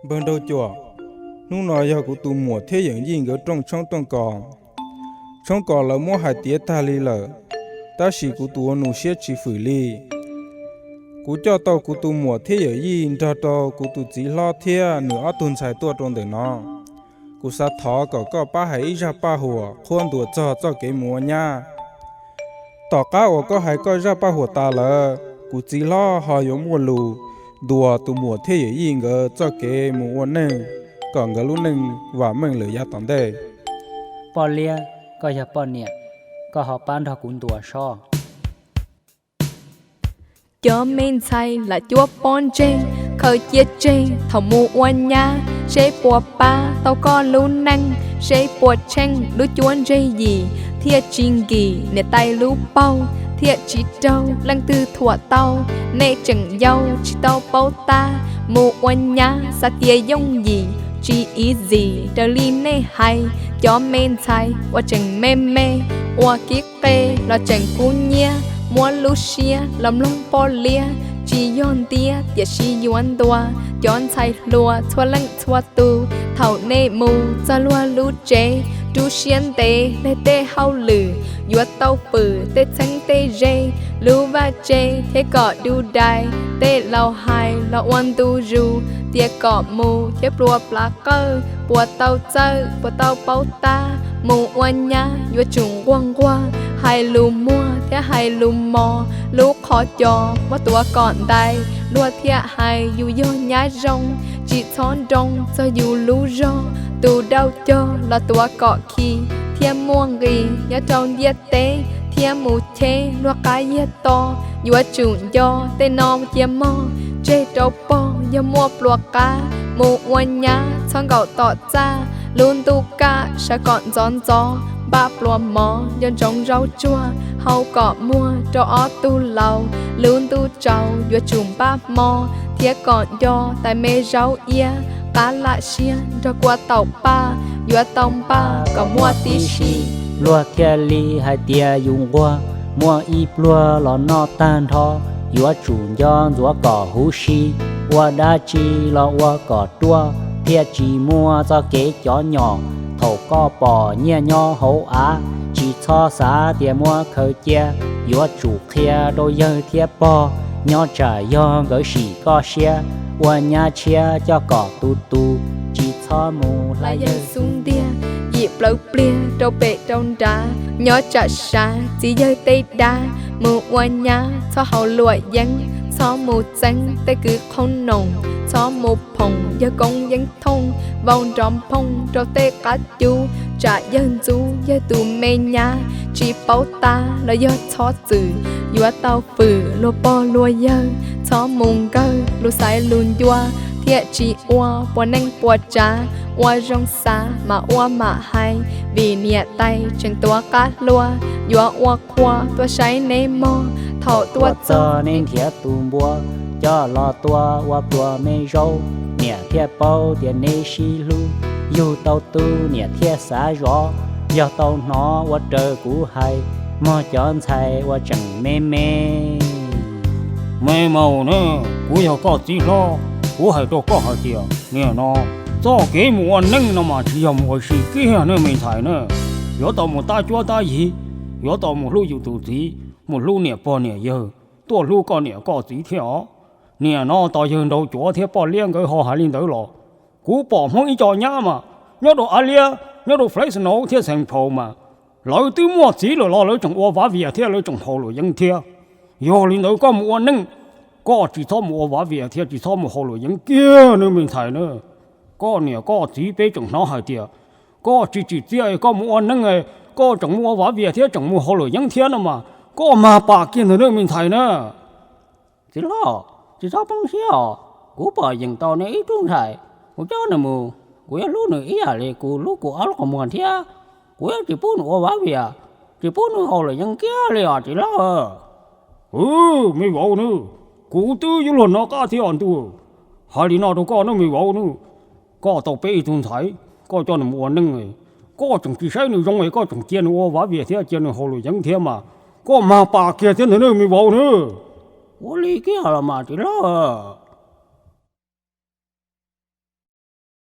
Npawg Nraug Cuam, hnub no yog kuv tus muam thiab yawm yij nkawd rooj tshoob rooj kos. Tshoob kos lawv muab hais tiav tag li lawm, tab sis kuv tus ua nus siab tsis fwm li. Kuv coj tau kuv tus muam thiab yawm yij nrog rau kuv tus txiv hlob thiab nws ob tug ntxhais tuaj rau ntawm no. Kuv xav thov kom koj pab hais ib zaj paj huam qhuab ntuas txog txoj kev mus ua nyab. Tom qab uas koj hais koj zaj paj huam tas lawm, kuv txiv hlob ho yuav muaj lus ntuas tus muam thiab yawm yij nkawd txoj kev mus ua neej, kom nkawd lub neej vam meej lawm yav tom ntej. Poj Liab, koj yog poj niam, koj ho pab nrog kuv ntuas soj. Cov me ntxhais lam cuab pob ntseg, khaws cia tseg thaum mus ua nyab, seb puas pab tau koj lub neej, seb puas tsheej lub cuab ntsej yim, thiaj tsis nkim niam tais lub paug, thiaj tsis raug leej twg thuam tau. Nej tseem yau tsis tau paub tab, mus ua nyab xav tias yooj yim, tsis easy raws li nej hais. Cov me ntxhais uas tseem me me, ua kib qe los tseem kub nyiab, muab lub siab los mloog Poj Liab, tsis yog ntiab tiam sis yuav ntuas cov ntxhais hluas txhua leej txhua tus. Thaum nej mus txog luag lub tsev, rub siab ntev leg tej hauj lwm, yuav tau fwm tej txheeb tej ze, lub vaj tse thiab kom du dais. Tej laus hais los ua ntu zus tias kom mus thiab pluas plav qawj, puas tau txawj puas tau paub tab, mus ua nyab yuav tsum nquag nquag, hais lus muag thiab hais lus mos, lub qhov cos muab tuav kom ntais, luag thiaj hais yus yog nyab zoo. Tsis txhob nroo txog yus lub zog, tus dauj cog los tuav kom khi thiab muaj nqis nyob rau ntiaj teb, thiab mus cheb luag qab yiag to. Yuav tsum nco tej no cia mog, tseg rau pog yog muaj pluas qab. Mus ua nyab txhob nkaum tom txaj, lub ntuj kaj sawv kom ntxov ntxov, npaj pluas mov nco ntsoov zaub tsuag, hau kom muag rau ob tug laus. Lub ntuj tsaus yuav tsum npaj hmo, thiab kom nco tais me zaub iab, qab lam siab nrog kua taum paj, yuav tau npaj kom muaj tib si. Luag thiaj li hais tias yus nquag, muaj ib pluag los noj tag nrho, yuav tsum nco ntxuav kom huv si, ua dab tsi los ua kom ruaj, thiaj tsis muaj txoj kev cov nyom. Thaum koj pom nyiaj nyob hauv av, tsis txhob xav tias muab khaws cia, yuav tsum qhia rau yawg thiab pog, nyob tsam yog nkawd sim koj siab, ua nyab tshiab coj kom tu tu, tsis txhob mus hlais yawg xub ntiag, yim plawv pliag rau pem rau nrad, nyob tsam sav txiv yawg tej dab. Mus ua nyab txhob haus luam yeeb, txhob mus txeeb tej kwv qhob noom, txhob mus phoom yawg koob yeeb thooj, vau nrov nphooj rau tej qab cub, tsam yawg ntxub yawg tus me nyab. Tsis paub tab los yog txhob txwm, yuav tau fwm luag pog luag yawg, txhob mus nkawg lus xaiv lus ncua, thiaj tsis ua puas neej puas tsav. Ua zoo xav mas ua mam hais, vim niam tais tseem tuav qab hlua, yuav ua qhua tuaj saib neb mog. Thaum tuaj txog neb nrhiav tus npua, coj los tua ua pluas me zaub, niam thiaj paub tias neb sib hlub. Yug tau tub niam thiaj xav zov, yog tau hnov ua raws kuv hais, mog cov ntxhais uas tseem me me. Me maum na, kuv yog koj txiv hlob, kuv hais rau koj hais tias niam no, txoj kev mus ua neej no mas tsis yog mus ua si kiag ne me ntxhais na. Yuav tau mus tab cuab tab yig, yuav tau mus hlub yus tus txiv, mus hlub niam pog niam yawg, tuaj hlub koj niam koj txiv thiab os. Niam no tos yawg Nraug Cuav thiab Poj Liab nkawd ho hais li ntawd los, kuv pom Hmoob ib co nyab mas nyob rau Av Liab, nyob rau Fresno thiab Saint Paul mas, lawv twb muaj txiv lawm los lawv tseem ua vav vias thiab lawv tseem haus luam yeeb thiab. Yog li ntawd koj mus ua neej, koj tsis txhob mus ua vav vias thiab tsis txhob mus haus luam yeeb kiag ne me ntxhais na. Koj niam koj txiv peb tseem hnov hais tias koj tsis tsim txiaj, koj mus ua neej, koj tseem mus ua vav vias thiab tseem mus haus luam yeeb thiab no mas, koj mag pam kiag ntag ne me ntxhais na. Txiv hlob, tsis txhob poob siab os. Kuv pom yeem tau nej ib tug ntxhais, kuv coj nws mus, kuv yuav hlub nws ib yam li kuv hlub kuv ob lub qhov muag thiab. Kuv yuav tsis pub nws ua vav vias, tsis pub nws haus luam yeeb kiag li os txiv hlob. Me vauv nawb, kuv twb yuav luag hnov qab thiab os ntuj. Hais li no rau koj nawb me vauv nawb, koj tau peb ib tug ntxhais, koj coj nws mus ua neej, koj tseem tsis saib nws zoo es koj tseem cia nws ua vav vias thiab cia nws haus luam yeeb thiab mas, koj mag pam kiag thiab ntag nawb me vauv nawb. Ua li kiag los mas txiv hlob.